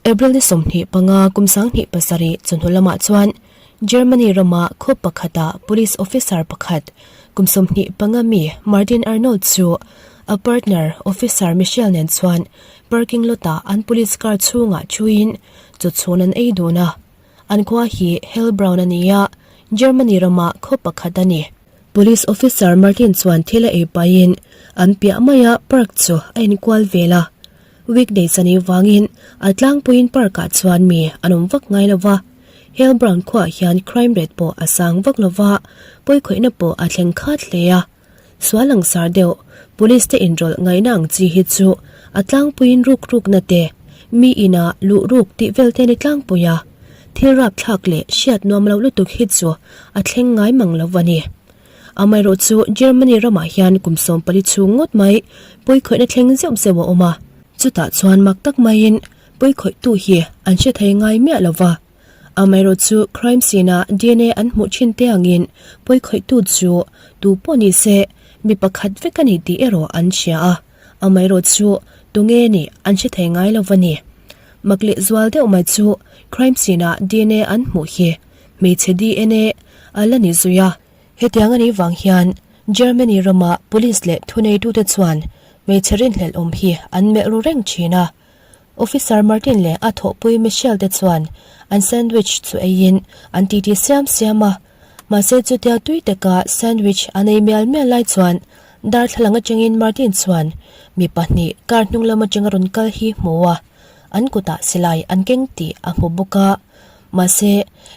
April ni 25 kum 2007 chawhnu lamah chuan Germany rama khaw pakhata police officer pakhat kum 25 mi Martin Arnold chu a partner officer Michelle nen chuan parking lot ah an police car chhungah thuin chaw chhun an ei dun a. An khua hi Heilbronn a ni a, Germany rama khaw pakhat a ni. Police officer Martin chuan thil a ei pahin an piah maia park chu a inkual vel a. Weekdays a nih vangin a tlangpuiin park ah chuan mi an awm vak ngai lo va. Heilbronn khuaah hian crime rate pawh a sang vak lo va, pawikhawihna pawh a thleng khat hle a. Sual langsar deuh, police te inrawlh ngaihna ang chi hi chu a tlangpuiin ruk rukna te, mi inah luh ruk tih vel te a ni tlangpui a. Thil rapthlak leh hriat nuam loh lutuk hi chu a thleng ngai mang lo a ni. Amaherawh chu Germany ramah hian kum 14 chhung ngawt mai pawikhawihna thleng zeuh zeuh a awm a. Chutah chuan mak tak maiin pawikhawihtu hi an hre thei ngai miah lo va. Amaherawh chu crime scene-a DNA an hmuh thin te angin pawikhawihtu chu tu pawh ni se mi pakhat vek a ni tih erawh an hria a. Amaherawh chu tunge nih an hre thei ngai lo va ni. Mak leh zual deuh mai chu crime scene-a DNA an hmuh hi hmeichhe DNA a la ni zui a. Hetiang a nih vang hian Germany rama police leh thuneitute chuan hmeichhe rinhlelh awm hi an melh ru reng thin a. Officer Martin leh a thawhpui Michelle te chuan an sandwich chu eiin an titi siam siam a. Mahse chutia tui taka sandwich an ei mial mial lai chuan darthlalang atangin Martin chuan mi pahnih car hnung lam atanga rawn kal hi hmu a, an kutah silai an keng tih a hmu bawk a. Mahse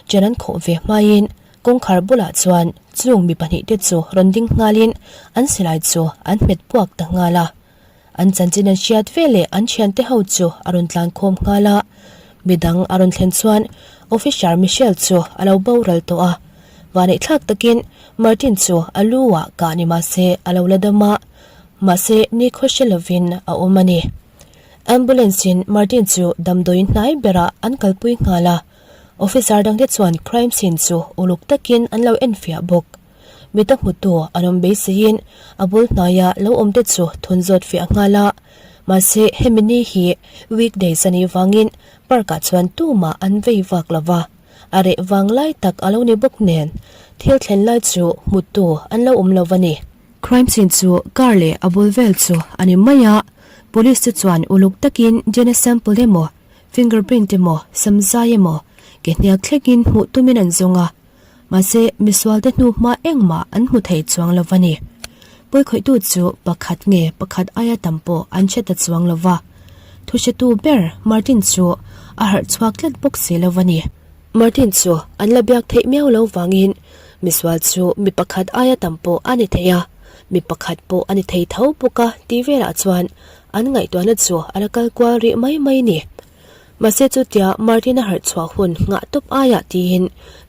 chen an khawh ve hmain kawngkhar bulah chuan chung mi pahnihte chu rawn ding nghalin an silai chu an hmet puak ta nghal a. An chanchin an hriat ve leh an thiante ho chu a rawn tlan khawm nghal a. Midang a rawn thlen chuan Officer Michelle chu a lo boral tawh a. Vaneihthlak takin Martin chu a lu ah kah ni mahse a lo la dam a, mahse nikhaw hre lovin a awm a ni. Ambulance in Martin chu damdawiin hnai berah an kalpui nghal a. Officer dangte chuan crime scene chu uluk takin an lo enfiah bawk. Mita hmutu an awm beiseiin a bul hnaia lo awmte chu thun zawt fiah nghal a. Mahse hemi ni hi weekdays a nih vangin park ah chuan tumah an vei vak lo va, a reh vang lai tak a lo ni bawk nen thil thlen lai chu hmutu an lo awm lo va ni. Crime scene chu car leh a bul vel chu a ni mai a, police te chuan uluk takin DNA sample emaw fingerprint emaw samzai emaw ke hniak thlekin hmuh tumin an zawng a. Mahse, misualte hnu hma engmah an hmu thei chuang lo va ni. Pawikhawihtu chu pakhat nge pakhat aia tam pawh an hre ta chuang lo va. Thuhretu ber Martin chu a harh chhuak tlat bawk si lo va ni. Martin chu an la biak theih miau lo vangin misual chu mi pakhat aia tam pawh a ni thei a, mi pakhat pawh a ni thei tho bawk a tih velah chuan an ngaihtuahna chu a la kal kual rih mai mai ni. Mahse chutia Martin a harh chhuah hun nghah tawp aiah tiin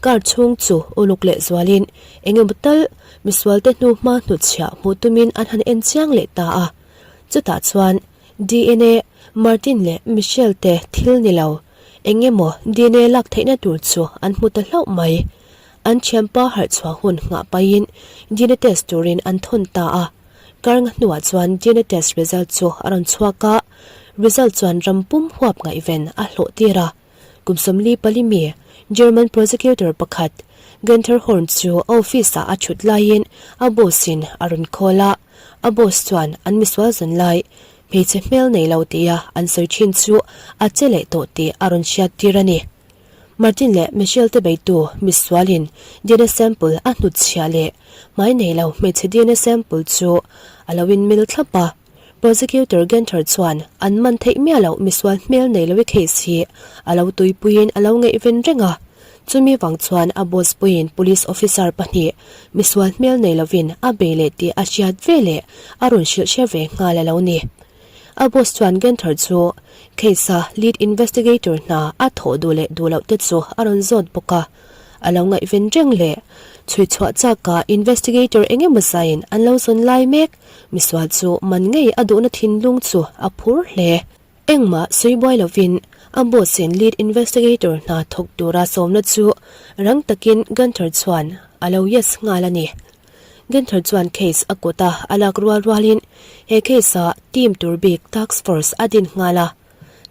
car chhung chu uluk leh zualin eng emaw tal misualte hnu hma hnutchhiah hmuh tumin an han en chiang leh ta a. Chutah chuan DNA Martin leh Michelle te thil ni lo eng emaw DNA lak theihna tur chu an hmu ta hlauh mai. An thianpa harh chhuah hun nghah pahin DNA test turin an thawn ta a. Kar nga hnuah chuan DNA test result chu a rawn chhuak a, result chuan ram pum huap ngaihven a hlawh tir a. Kum 44 mi German prosecutor pakhat Guenther Horn chu a office-ah a thut laiin a boss-in a rawn call a, a boss chuan an misual zan lai hmeichhe hmel nei lo tia an sawi thin chu a che leh tawh tih a rawn hriat tir a ni. Martin leh Michelle te beitu misualin DNA sample a hnutchhiah leh hmai nei lo hmeichhe DNA sample chu a lo inmil thlap a. Prosecutor Genther chuan an man theih miah loh misual hmel nei loe case hi a lo tuipuiin a lo ngaihven reng a. Chumi vang chuan a boss puiin police officer pahnih misual hmel nei lovin a bei leh tih a hriat veleh a rawn hrilh hre ve nghal a lo ni. A boss chuan Genther chu case a lead investigator hna a thawh duh leh duh loh te chu a rawn zawt bawk a. A lo ngaihven reng leh chhui chhuah chak a investigator eng emaw zaiin an lo zawn lai mek misual chu man ngei a duhna thinlung chu a phur hle. Engmah sawi buai lovin a boss in lead investigator hna thawk tura sawmna chu rang takin Genther chuan a lo yes nghal a ni. Genther chuan case a kut a, a lak rual rualin he case-a team tur bik task force a din nghal a.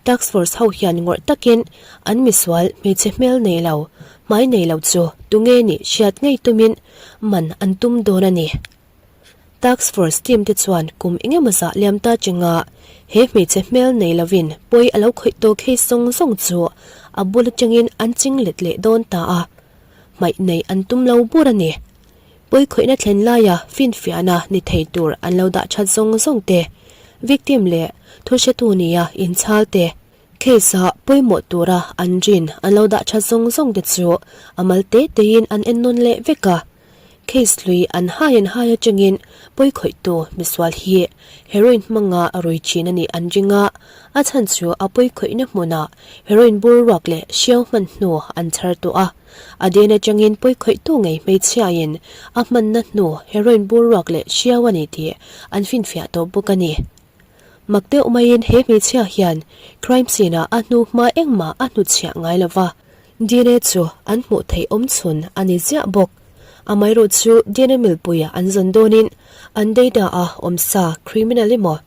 Task Force ho hian ngawrh takin an misual hmeichhe hmel nei lo, hmai nei lo chu tunge nih hriat ngei tumin man an tum dawn a ni. Task Force team te chuan kum engemaw zah liam ta chenga he hmeichhe hmel nei lovin pawi a lo khawih tawk hei zawng zawng chu a bul atangin an ching let leh dawn ta a, hmaih nei an tum lo bur a ni. Pawi khawihna thlen laia finfiahna ni thei tur an lo dah that zawng zawng te, victim leh thuhretu nia inchhal te, case a pawimawh tura an rin an lo dah that zawng zawng te chu a mal te tein an en nawn leh vek a. Case hlui an hai an hai atangin pawi khawihtu misual hi heroin hmanga rui thin a nih an ring a, a chhan chu a pawi khawihna hmunah heroin bur ruak leh hriau hman hnu an chhar tawh a. A den atangin pawi khawihtu ngei hmeichhiain a hmanna hnu heroin bur ruak leh hriau a ni tih an finfiah tawh bawk a ni. Mak deuh maiin he hmeichhia hian crime scene ah a hnu hma engmah a hnutchhiah ngai lova, DNA chu an hmuh theih awm chhun a ni ziah bawk. Amaherawh chu DNA milpuia an zawn dawnin an data a awmsa criminal emaw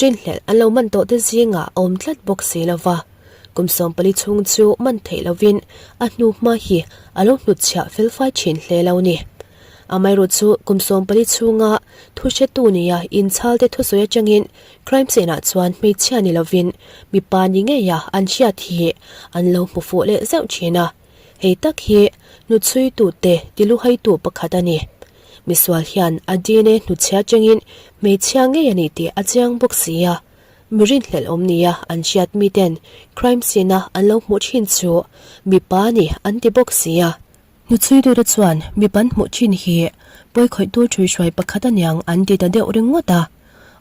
rinhlelh an lo man tawh te zingah a awm tlat bawk si lova. Kum 14 chhung chu man theih lovin a hnu hma hi a lo hnutchhiah felfai thin hle lo ni. Amaherawh chu kum 14 chhunga thu hretu nia inchhalte thusawi atangin crime scene ah chuan hmeichhia ni lovin mipa ni ngeia an hriat hi an lo hmu fuh leh zeuh thin a. Hei tak hi hnuchhuitute tiluhaitu pakhat a ni. Misual hian a DNA hnuchhia atangin hmeichhia ngei a ni tih a chiang bawk si a. Mi rinhlelh awm nia an hriat miten crime scene a an lo hmuh thin chu mipa a ni an ti bawk si a. Hnuchhuitute chuan mipa an hmuh thin hi pawikhawihtu ṭhuihruai pakhat aniang an ti ta deuh ringawt a.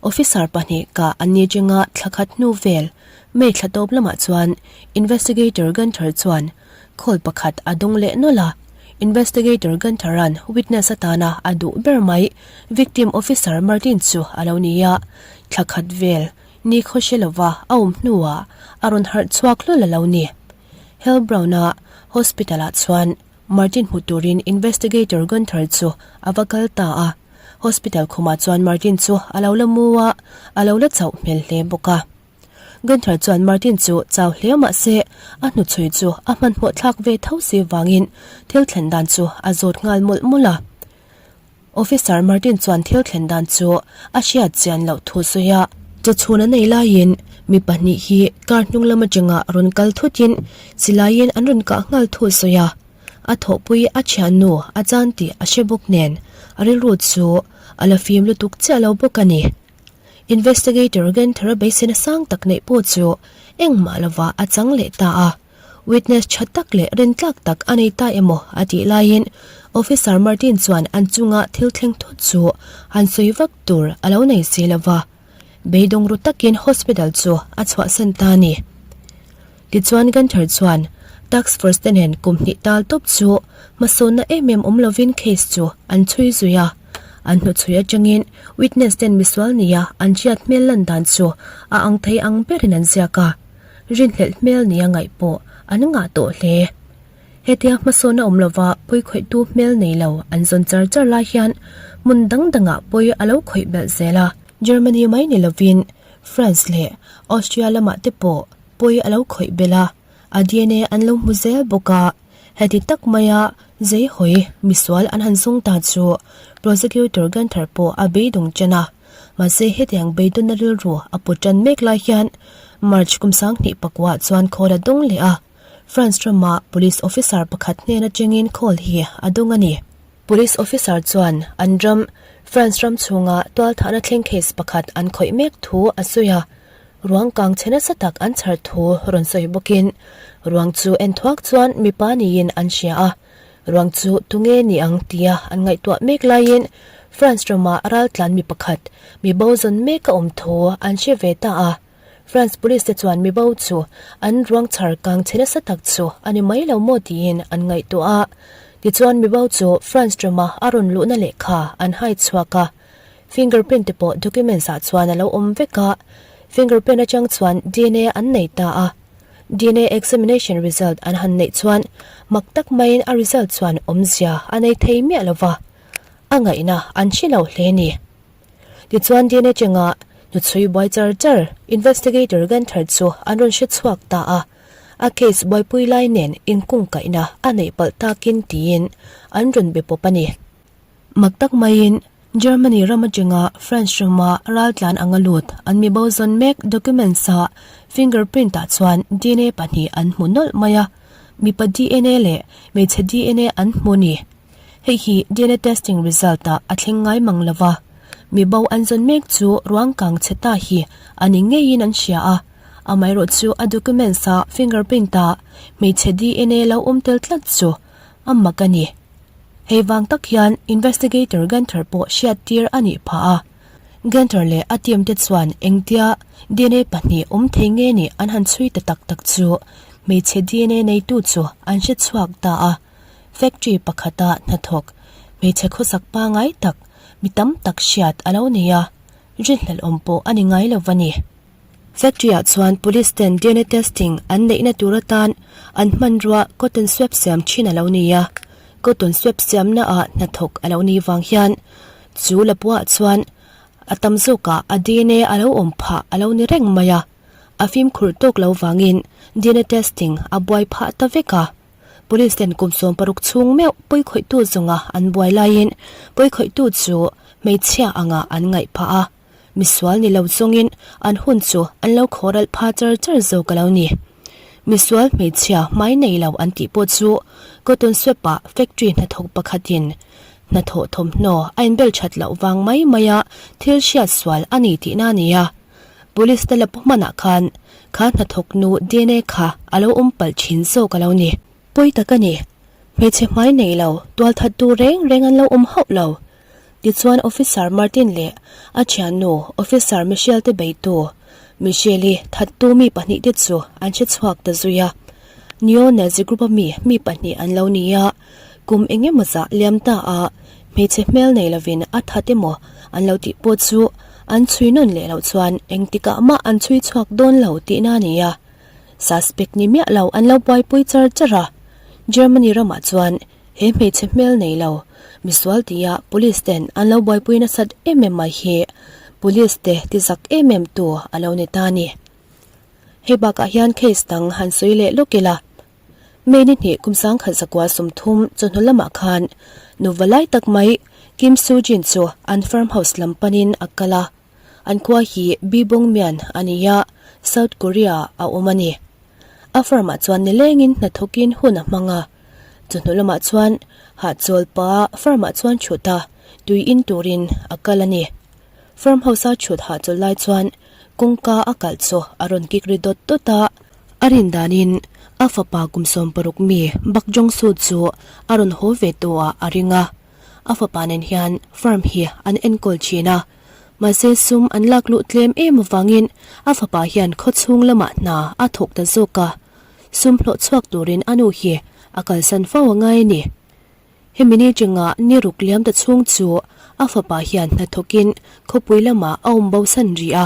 Officer pahnih kah an ni chenga thla khat hnu vel May thla tawp lamah chuan Investigator Gunther chuan call pakhat a dawng leh nawlh a. Investigator Gunther-a'n witness atana a duh ber mai victim Officer Martin chu a lo ni a, thla khat vel ni khaw hre lova a awm hnuah a rawn harh chhuak hlawl a lo ni. Heilbronn-a hospital-ah chuan Martin hmu turin Investigator Gunther chu a va kal ta a. Hospital khumah chuan Martin chu a lo la mu a, a lo la chauh hmel hle bawk a. Gunther chuan Martin chu chau hle mah se a hnuchhui chu a hmanhmawh thlak ve tho si vangin thil thlen dan chu a zawt nghal mawlh mawlh a. Officer Martin chuan thil thlen dan chu a hriat chian loh thu sawi a. Chawchhun an ei laiin mi pahnih hi car hnung lam atanga rawn kal thutin silaiin an rawn kah nghal thu sawi a. A thawhpui a thiannu a chan tih a hre bawk nen a rilru chu a la fim lutuk chiah lo bawk a ni. Investigator Genther-a beiseina sang tak neih pawh chu engmah lovah a chang leh ta a. Witness tha tak leh rintlak tak a nei ta emaw a tih laiin Officer Martin chuan an chunga thil thleng thut chu han sawi vak tur a lo nei si lo va, beidawng ru takin hospital chu a chhuahsan ta a ni. Tichuan Gunther chuan Task Force te nen kum hnih tal tawp chu hmasawnna em em awm lovin case chu an chhui zui a. An hnuchhui atangin witness ten misual nia an hriat hmel lan dan chu a ang thei ang berin an ziak a. Rinhlelh hmel nia ngaih pawh an ngah tawh hle. Hetia hmasawn a awm lova pawi khawihtu hmel nei lo an zawn char char lai hian hmun dang dangah pawi a lo khawih belh zel a. Germany mai ni lovin France leh Austria lamah te pawh pawi a lo khawih belh a, a DNA an lo hmu zel bawk a. Heti tak maia zeihawi misual an han zawng ta chu Prosecutor Gunther pawh a beidawng chen a. Mahse hetiang beidawnna rilru a put tan mek lai hian March kum 2009 chuan khawl a dawng leh a, France rama police officer pakhat hnen atangin khawl hi a dawng a ni. Police officer chuan an ram, France ram chhunga tualthahna thleng case pakhat an khawih mek thu a sawi a, ruang kang chhe nasa tak an chhar thu rawn sawi bawkin ruang chu en thuak chuan mipa niin an hria a. Ruang chu tunge ni ang tia an ngaihtuah mek laiin France rama raltlan mi pakhat mi bo zawn mek a awm thu an hre ve ta a. France police te chuan mi bo chu an ruang chhar kang chhe nasa tak chu a ni mai lo maw tiin an ngaihtuah a. Tichuan mi bo chu France rama a rawn luhna lehkha an hai chhuak a. Fingerprint te pawh documents ah chuan a lo awm vek a. Fingerprint atang chuan DNA an nei ta a. DNA examination result an han neih chuan mak tak maiin a result chuan awmzia a nei thei miah lo va, a ngaihna an hre lo hle a ni. Tichuan DNA chenga. Hnuchhui buai char char Investigator Gunther chu an rawn hre chhuak ta a, a case buaipui lai nen inkungkaihna a neih palh takin tiin an rawn be pawp a ni. Mak tak maiin Germany ram atanga France rama raltlan anga lut an mi bo zawn mek documents ah fingerprint ah chuan dna pahnih an hmu nawlh mai a, mipa dna leh hmeichhe dna an hmu ni. Hei hi dna testing result ah a thleng ngai mang lo va, mi bo an zawn mek chu ruang kang chhe ta hi a ni ngeiin an hria a, amaherawh chu a documents ah fingerprint ah hmeichhe dna lo awm tel tlat chu a mak a ni. Hei vang tak hian Investigator Gunther pawh hriat tir a nih phah a. Gunther leh a team te chuan engtia dna pahnih awm thei nge nih an han chhui ta tak tak chu hmeichhe dna neitu chu an hre chhuak ta a. Factory pakhata hnathawk hmeichhe khawsak pangai tak mi tam tak hriat a lo nei a, rinhlelh awm pawh a ni ngai lo va ni. Factory ah chuan police ten dna testing an neihna tur atan an hmanrua cotton swab siam thin a lo ni a, cotton swab siamna ah hnathawk a lo nih vang hian chu lapuah chuan a tam zawkah a dna a lo awm phah a lo ni reng mai a, a fimkhur tawk lo vangin dna testing a buai phah ta vek a. Police ten kum 16 chhung meuh pawikhawihtu zawnga an buai laiin pawikhawihtu chu hmeichhia anga an ngaih phah a. Misual ni lo chungin an hun chu an lo khawralh pha char char zawk a lo ni. Misual hmeichhia hmai nei lo an tih pawh chu cotton swab-ah factory hnathawk pakhatin hnathawh thawmhnaw a inbel that loh vang mai maia thil hriat sual a ni tihna a ni a. Police te la pu hmanah khan kha hnathawk nu dna kha a lo awm palh thin zawk a lo ni. Pawi tak a ni. Hmeichhe hmai nei lo, tualthattu reng reng an lo awm hauh lo. Tichuan Officer Martin leh a thiannu Officer Michelle te beitu Michelle-i thattu mi pahnihte chu an hre chhuak ta zui a. Neo-Nazi group-a mi mi pahnih an lo ni a, kum eng emaw zah liam ta a hmeichhe hmel nei lovin a that emaw an lo tih pawh chu an chhui nawn leh loh chuan engtikah mah an chhui chhuak dawn lo tihna a ni a. Suspect ni miah lo an lo buaipui char char a, Germany ramah chuan He hmeichhe hmel nei lo, misual tia police ten an lo buaipui nasat em em mai hi police te ti zak em em tu a lo ni ta a ni. Hei bakah hian case dang han sawi leh lawk ila, May ni hnih kum 1930 chawhnu lamah khan nuva lai tak mai Kim Soo Jin chu an farm house lam panin a kal a, an khua hi Bibongmyan a ni a, South Korea a awm a ni. A farm ah chuan nilengin hnathawkin hun a hmang a, chawhnu lamah chuan hahchawl pa farm ah chuan chhut a, tui in turin a kal a ni. Farm house a chhut hahchawl lai chuan kawngka a kalh chu a rawn kik ri dawt dawt a, a rin danin a fapa kum 16 mi Bak Jong Soo chu a rawn haw ve tawh ah a ring a, a fapa nen hian farm hi an enkawl thin a. Mahse sum an lak luh tlem em avangin a fapa hian khawchhung lamah hna a thawk ta zawk a, sum hlawh chhuak turin a nu hi a kalsan fo a ngai a ni. Hemi ni chunga ni ruk liam ta chhung chu a fapa hian hna thawkin khawpui lamah a awm bosan rih a.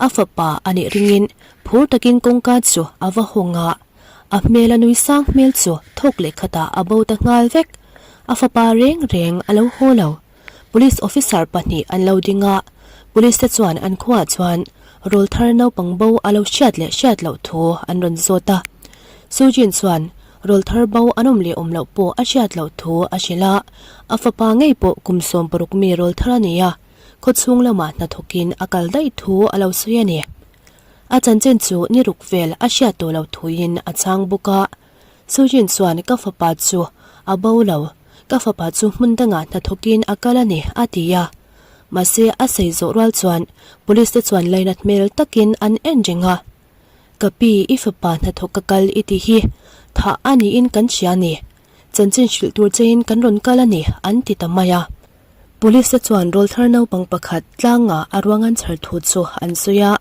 A fapa a nih ringin phur takin kawngka chu a va hawng a, a hmel a nui sang hmel chu thawk leh khatah a bo ta nghal vek. A fapa reng reng a lo haw lo. Police officer pahnih an lo ding a, police te chuan an khuaah chuan rawlthar naupang bo a lo hriat leh hriat loh thu an rawn zawt a. Sujin chuan rawlthar bo an awm leh awm loh pawh a hriat loh thu a hrilh a, a fapa ngei pawh kum 16 mi rawlthar a ni a, khawchhung lamah hnathawkin a kal daih thu a lo sawi a ni. A chanchin chu ni ruk vel a hriat tawh loh thuin a chhang bawk a. Sujin chuan ka fapa chu a bo lo, ka fapa chu hmun dangah hnathawkin a kal a ni, a ti a. Mahse a sei zawh rual chuan police te chuan lainat hmel takin an en reng a. Ka pi, i fapa hnathawk ka kal i ti hi thah a niin kan hria a ni. Chanchin hrilh tur chein kan rawn kal a ni, an ti ta mai a. Police te chuan rawlthar naupang pakhat tlanga a ruang an chhar thu chu an sawi a,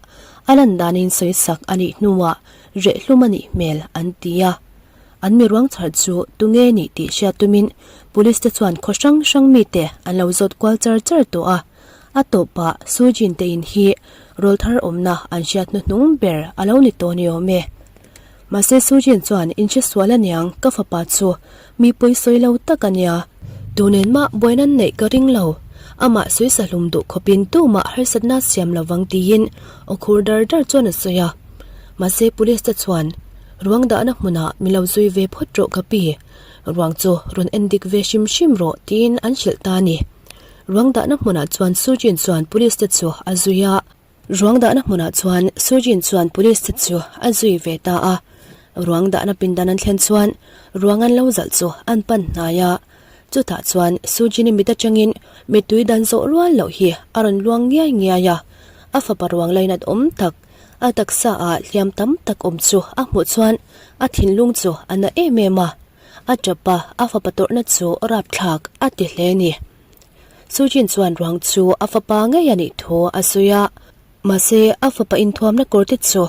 a lan danin sawisak a nih hnuah rehhlum a nih hmel an ti a. An mi ruang chhar chu tunge nih tih hriat tumin police te chuan khaw hrang hrang mite an lo zawt kual char char tawh a, a tawpah Sujin te in hi rawlthar awmna an hriat hnuhnung ber a lo ni tawh ni awm e. Mahse Sujin chuan in hre sual aniang ka fapa chu mi pawi sawi lo tak ania. Tunen mah buaina neih ka ring lo. Amah suisa hlum duh khawpin tumah harsatna siam lovang tiin aw khur dar dar chuan a sawi a. Mahse police te chuan ruang dahna hmunah mi lo zui ve phawt rawh ka pi, ruang chu rawn en dik ve hrim hrim rawh tiin an hrilh ta a ni. Ruang dahna hmunah chuan Sujin chuan police te chu a zui a. Ruang dahna hmunah chuan Sujin chuan police te chu a zui ve ta a. Ruang dahna pindan an thlen chuan ruang an lo zalh chu an pan hnai a. Chutah chuan Sujin-i mit atangin mittui dan zawh rual loh hi a rawn luang ngiai ngiai a. A fapa ruang lainat awm tak, a taksa ah hliam tam tak awm chu a hmuh chuan a thinlung chu a na em em a. A tap a, a fapa tawrhna chu rapthlak a ti hle a ni. Sujin chuan ruang chu a fapa ngei a nih thu a sawi a, mahse a fapa inthuamna kawr te chu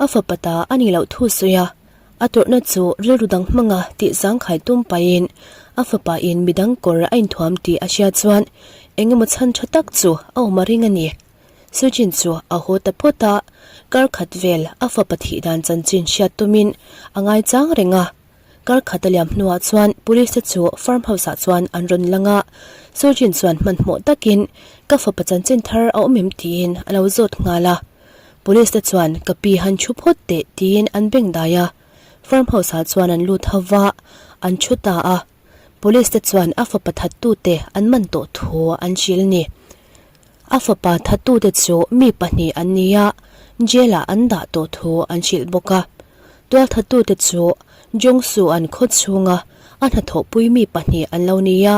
a fapa ta a nih loh thu sawi a, a tawrhna chu rilru dang hmanga tih zangkhai tum pahin a fapa in midang kawr a inthuam tih a hria chuan eng emaw chhan tha tak chu a awm a ring a ni. Sujin chu a haw ta phawt a, kar khat vel a fapa thih dan chanchin hriat tumin a ngaichang reng a. Kar khat a liam hnuah chuan police te chu farm house ah chuan an rawn lang a, Sujin chuan hmanhmawh takin ka fapa chanchin thar a awm em tiin a lo zawt nghal a. Police te chuan ka pi han thu phawt teh tiin an beng dai a, farm house ah chuan an lut ho va, an thu ta a. Police te chuan a fapa thattute an man tawh thu an hrilh ni. A fapa thattute chu mi pahnih an ni a, jail ah an dah tawh thu an hrilh bawk a. Tual thattute chu Jongsu an khaw chhunga a hnathawhpui mi pahnih an lo ni a,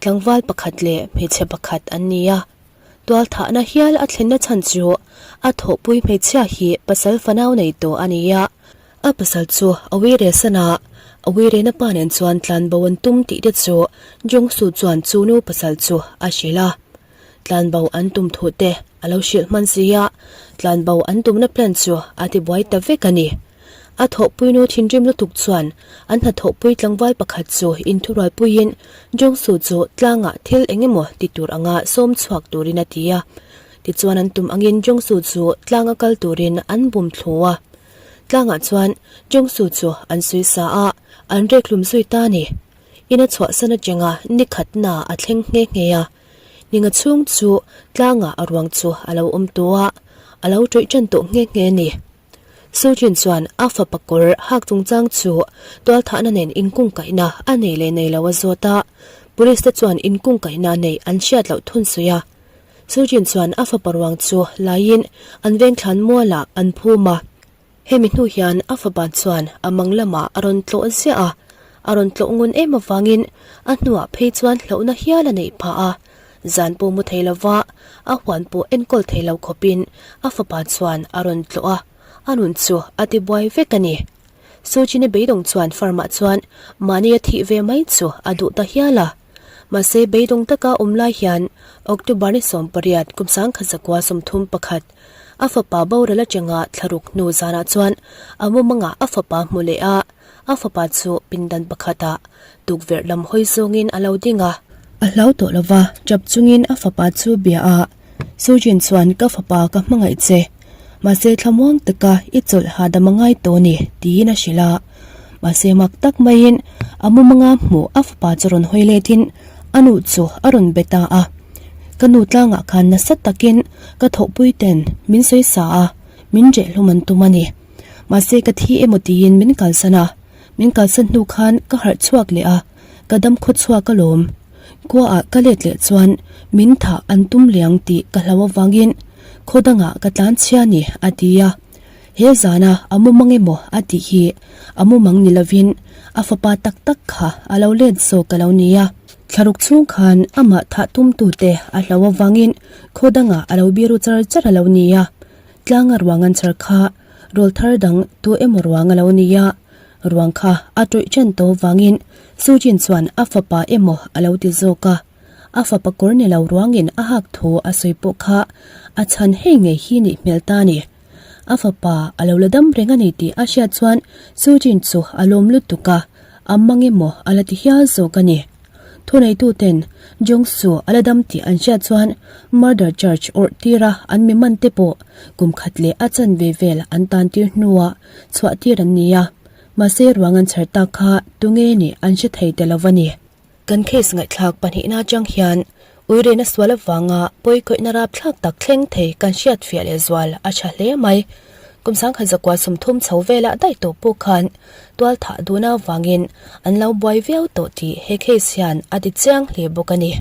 tlangval pakhat leh hmeichhe pakhat an ni a. Tual thahna hial a thlenna chhan chu a thawhpui hmeichhia hi pasal fanau nei tawh a ni a. A pasal chu a uire san a, a uirena pa nen chuan tlanbo an tum tih te chu Jongsu chuan chu nu pasal chu a hrilh a. Tlanbo an tum thu te a lo hrilh hman si a, tlanbo an tumna plan chu a tibuai ta vek a ni. A thawhpuinu thinrim lutuk chuan an hnathawhpui tlangval pakhat chu inthurualpuiin Jongsu chu tlangah thil eng emaw ti tur anga sawm chhuak turin a ti a. Tichuan an tum angin Jongsu chu tlanga kal turin an bum thlu a. Tlangah chuan Jongsu chu an sawi sa a, an rek hlum zui ta a ni. Ina chhuahsan atanga ni khatna a thleng nghe nghe a. Ninga chhung chu tlangah a ruang chu a lo awm tawh a, a lo tawih tan tawh nghe nghe a ni. Sujin chuan a fapa kawr hak chungchang chu tualthahna nen inkungkaihna a nei leh nei lo a zawt a, police te chuan inkungkaihna nei an hriat loh thun sawi a. Sujin chuan a fapa ruang chu laiin an vengthlan mualah an phum a. Hemi hnu hian a fapa chuan a mang lamah a rawn tlawh ziah a, a rawn tlawh ngun em avangin a hnuah phei chuan hlauhna hial a neih phah a. Zan pawh mu thei lova a huan pawh enkawl thei lo khawpin a fapa chuan a rawn tlawh a, a nun chu a tibuai vek a ni. Sujin-i beidawng chuan farm-ah chuan mahni a thih ve mai chu a duh ta hial a. Mahse, beidawng taka awm lai hian October ni 18 kum 1931, a fapa boral atanga thlaruk hnu zanah chuan a mumangah a fapa hmu leh a, a fapa chu pindan pakhatah tukverh lam hawi zawngin a lo ding a. A hlau tawh lova, tap chungin a fapa chu bia a, Sujin chuan ka fapa ka hmangaih che, mahse thlamuang taka i chawlh hahdam a ngai tawh ni tiin a hrilh a. Mahse mak tak maiin a mumanga hmuh a fapa chu rawn hawi letin a nu chu a rawn be ta a. Ka nu tlangah khan nasa takin ka thawhpui ten min sawi sa a, min rehhlum an tum a ni. Mahse ka thi emaw tiin min kalsan a, min kalsan hnu khan ka harh chhuak leh a, ka dam khaw chhuak alawm. Kuaah ka let leh chuan min thah an tum liang tih ka hlau avangin khaw dangah ka tlan chhia ni a ti a. He zana a mumang emaw a tih hi a mumang ni lovin a fapa tak tak kha a lo let zawk a lo ni a. Thlaruk chhung khan amah thah tumtute a hlau avangin khaw dangah a lo biru char char a lo ni a. Tlanga ruang an char kha rawlthar dang tu emaw ruang a lo ni a. Ruang kha a tawih chen tawh vangin Sujin chuan a fapa emaw a lo ti zawk a, a fapa kawr ni lo ruangin a hak thu a sawi pawh kha a chhan hei ngei hi nih hmel ta ni. A fapa a lo la dam reng a ni tih a hriat chuan Sujin chu a lawm lutuk a, a mang emaw a la ti hial zawk a ni. Thuneituten Jongsu a la dam tih an hriat chuan murder charge awrh tira an mi man te pawh kum khat leh a chanve vel an tan tir hnuah chhuah tir an ni a, mahse ruang an chher tak kha tunge nih an hre thei ta lo a ni. Kan case ngaihthlak pahnihna atang hian. Uirena sual avanga pawikawihna rapthlak tak thleng thei kan hriatfiah leh zual a tha hle mai. Kum 1930 chho velah daih tawh pawh khan tualthah duhna avangin an lo buai viau tawh tih he case hian a ti chiang hle bawk a ni.